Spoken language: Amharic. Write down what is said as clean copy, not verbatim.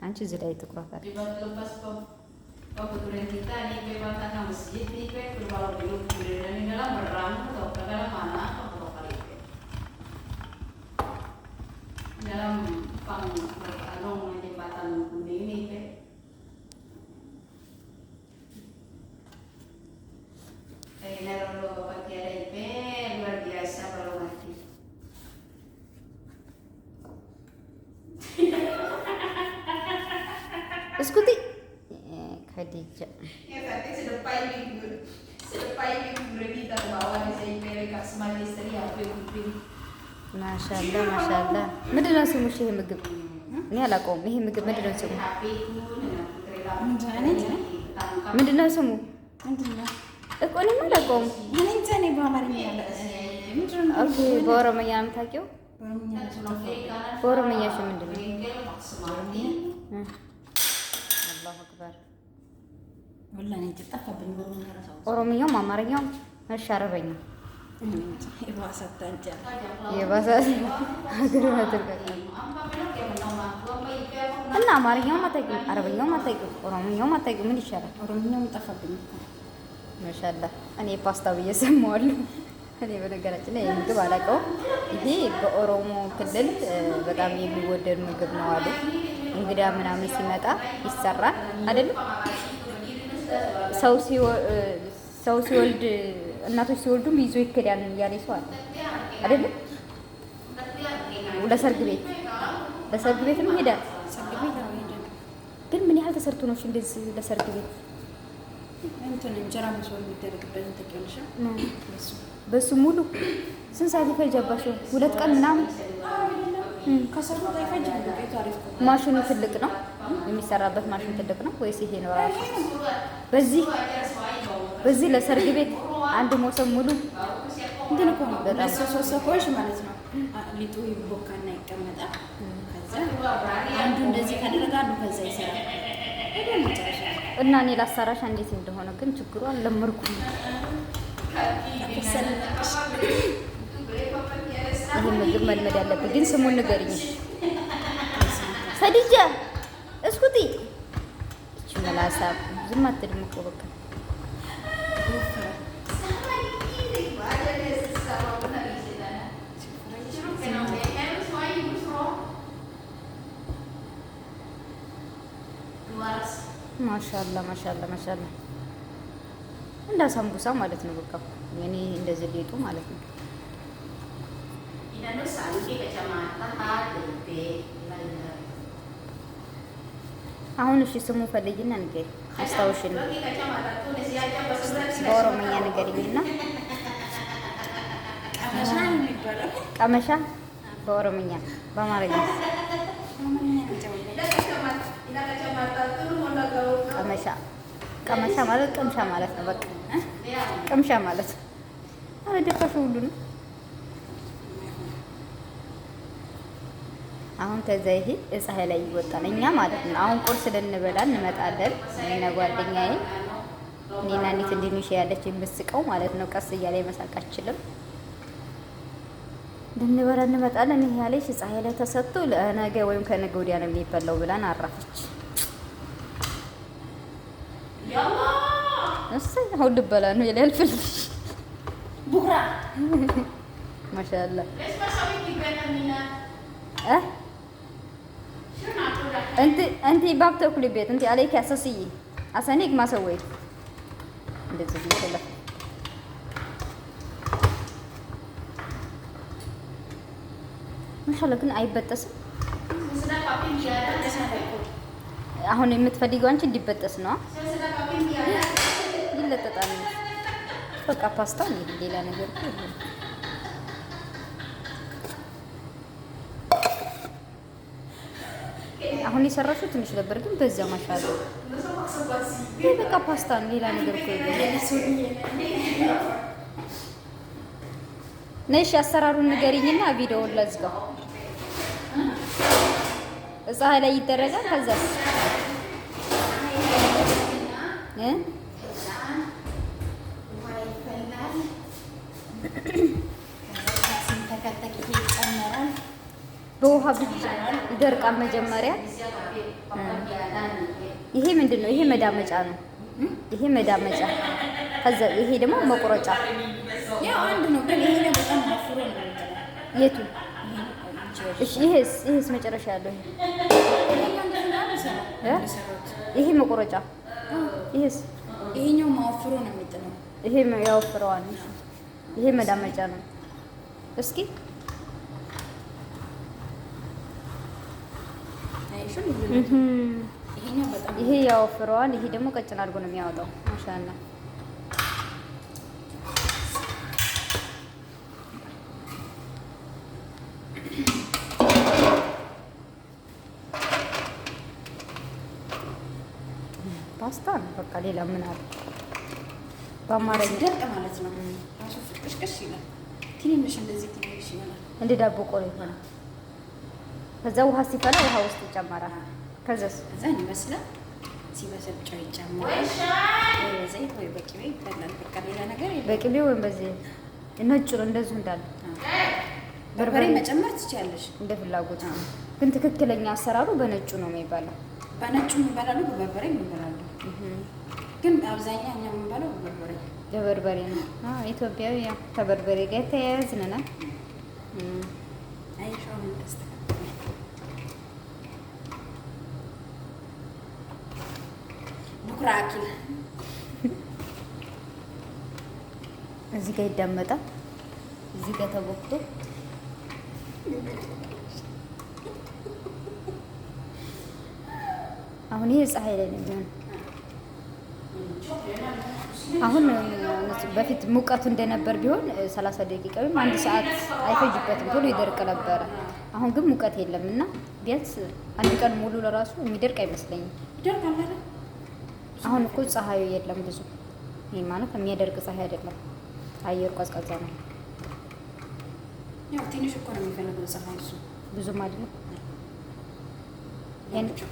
አንቺ እዚህ ላይ ትኩረት አድርጊ። Kebetulan kita nih pe masjid nih pe kalau dulu di dalam berang atau ke dalam mana atau kali dalam pang anong jembatan kuning ini pe. Kayak Bapak Kiara IP luar biasa kalau mati. እስኩቲ ከዲጃ Ya tadi sedepai minggu sedepai minggu kita bawa di sini mereka semua istri apa yang ማሻላ ማሻላ። ምንድን ነው ስሙ? ይሄ ምግብ እኔ አላውቀውም። ይሄ ምግብ ምንድን ነው ስሙ? ምንድን ነው ስሙ? እኮ እኔም አላውቀውም። Okay፣ በኦሮምኛ ነው የምታውቂው? በኦሮምኛ እሺ፣ ምንድን ነው? አላሁ አክበር። ኦሮምኛውም አማርኛውም እሺ፣ አረበኛው የባሰ እና አማርኛውም አታውቂውም፣ አረበኛውም አታውቂውም፣ ኦሮምኛውም አታውቂውም። ምን ይሻላል? ኦሮምኛውም ጠፋብኝ እኮ። ማሻአላ እኔ ፓስታ ብዬ ሰማዋለሁ። እኔ በነገራችን ላይ ምግብ አላውቀውም። ይሄ በኦሮሞ ክልል በጣም የሚወደድ ምግብ ነው አሉ። እንግዳ ምናምን ሲመጣ ይሰራል አይደለም? ሰው ሲወልድ እናቶች ሲወልዱም ይዞ ይከዳል እያለ ሰው አለ አይደለም? ለሰርግ ቤት ለሰርግ ቤትም ይሄዳል። ግን ምን ያህል ተሰርቶ ነው እንደዚህ ለሰርግ ቤት? እንትን እንጀራ መስሎ የሚደረግበት ታውቂያለሽ? በሱ ሙሉ ስንት ሰዓት ይፈጃባቸው? 2 ቀን ምናምን። ከሰሩት አይፈጅም። ዱቄቱ አሪፍ ነው። ማሽኑ ትልቅ ነው የሚሰራበት ማሽን ትልቅ ነው ወይስ ይሄ ነው ራሱ? በዚህ በዚህ ለሰርግ ቤት አንድ ሞሰብ ሙሉ እንትን እኮ ነው። በጣም ሁለት ሰው ሶስት ሰው ከሆንሽ ማለት ነው ሊጡ ይቦካና ይቀመጣል። ከዛ አንዱ እንደዚህ ካደረገ አንዱ ከዛ ይሰራል። ወደ መጨረሻ እና እኔ ላሰራሽ እንዴት እንደሆነ ግን ችግሩ አልለመድኩም። ይህ ምግብ መልመድ ያለብኝ ግን ስሙን ንገሪኝ። ሰዲጃ እስኩቲ እቺ መላሳ ዝም አትልም እኮ በቃ። ማሻላ ማሻላ ማሻላ እንደ ሳምቡሳ ማለት ነው። በቃ የኔ እንደዚህ ሊጡ ማለት ነው። Inano sa kacamata HTP አሁን እሺ ስሙ ፈልጊና ንገሪ፣ አስታውሽን በኦሮሞኛ ንገሪኝና። ቀመሻ ነው የሚባለው። ቀመሻ በኦሮምኛ፣ በአማርኛ ቀመሻ። ቀመሻ ማለት ቅምሻ ማለት ነው። በቃ ቅምሻ ማለት ነው። አረ ደፋሽ ሁሉ ነው። አሁን ከዛ ይሄ ፀሐይ ላይ ይወጣል እኛ ማለት ነው። አሁን ቁርስ ልንበላ እንመጣለን። እኔና ጓደኛዬ እኔና እኔት እንዲንሽ ያለች የምስቀው ማለት ነው። ቀስ እያለ መሳቅ አችልም። ልንበላ እንመጣለን። ይሄ ያለች ፀሐይ ላይ ተሰጥቶ ለነገ ወይም ከነገ ወዲያ ነው የሚበላው ብላን አረፈች። እሰይ አሁን ልበላ ነው ይላልፍልሽ ቡክራ ማሻአላ እ انت انت باب تاكلي بيت انت عليك اساسيه عشانك ما سويت እንደዚህ ብዬ ማሻአላ ግን አይበጠስም። አሁን የምትፈልጊው አንቺ እንዲበጠስ ነው። ይለጠጣል። በቃ ፓስታ ነው፣ ሌላ ነገር እኮ የለም። አሁን የሰራሽው ትንሽ ነበር፣ ግን በዛ ማሻአላ። ይሄ በቃ ፓስታ ነው፣ ሌላ ነገር እኮ የለም። ነሽ አሰራሩን ንገሪኝና ቪዲዮውን ለዝጋው። ፀሐይ ላይ ይደረጋል። ከዛስ እ ውሃ ይፈላል። ሲንተከተክ ይሄ ይጨመራል። በውሃ ብቻ ይደርቃል መጀመሪያ። ይሄ ምንድን ነው? ይሄ መዳመጫ ነው። ይሄ መዳመጫ፣ ከዛ ይሄ ደግሞ መቁረጫ። ያው አንድ ነው፣ ግን ይሄ በጣም ወፍሮ ነው የሚጥለው። የቱ? ይሄ እሺ፣ ይሄስ መጨረሻ ያለው ይሄ? ይሄኛው እንደዚህ ነው የሚሰራው። እ? የሰራሁት። ይሄ መቁረጫ፣ ይሄስ? ይሄኛው ማወፍሮ ነው የሚጥለው። ይሄ ያወፍረዋል። ይሄ መዳመጫ ነው። እስኪ። አየሽው ልዩነቱ? ይሄኛው በጣም ይሄ ያወፍረዋል። ይሄ ደግሞ ቀጭን አድርጎ ነው የሚያወጣው። ማሻአላ። ፓስታ ነው በቃ፣ ሌላ ምን አለ? በአማርኛ ሲደርቅ ማለት ነው ራሱ ፍቅሽቅሽ ይላል። ትንንሽ እንደዚህ ትንንሽ ይሆናል። እንደ ዳቦ ቆሎ ይሆናል። ከዛ ውሃ ሲፈላ ውሃ ውስጥ ይጨመራል። ከዛስ? ከዛ ይበስላል። ሲበስል ጨው ይጨመራል። ወይ በዘይት ወይ በቅቤ ይበላል። በቃ ሌላ ነገር የለም። በቅቤ ወይም በዚህ ነጩ ነው እንደዚሁ እንዳለ? በርበሬ መጨመር ትችያለሽ። እንደ ፍላጎት ነው። ግን ትክክለኛ አሰራሩ በነጩ ነው የሚባለው። በነጩ ይበላሉ፣ በበርበሬ ይበላሉ። ግን አብዛኛው እኛ የምንበላው በበርበሬ። በበርበሬ ነው። አዎ፣ ኢትዮጵያዊ ያው ከበርበሬ ጋር የተያያዝን ነን። አየሽው አሁን ተስተካከለ። بكرة أكل እዚህ ጋር ይዳመጣል። እዚህ ጋር ተቦክቶ አሁን ይሄ ፀሐይ ላይ ነው የሚሆነው። አሁን በፊት ሙቀቱ እንደነበር ቢሆን 30 ደቂቃ ወይም አንድ ሰዓት አይፈጅበትም፣ ቶሎ ይደርቅ ነበረ። አሁን ግን ሙቀት የለም እና ቢያንስ አንድ ቀን ሙሉ ለራሱ የሚደርቅ አይመስለኝም። ይደርቃል አይደል? አሁን እኮ ፀሐዩ የለም ብዙ። ይሄ ማለት የሚያደርቅ ፀሐይ አይደለም፣ አየሩ ቀዝቃዛ ነው። ያው ትንሽ እኮ ነው የሚፈልገው ፀሐይ እሱ። ብዙም አይደለም። ለብቻው።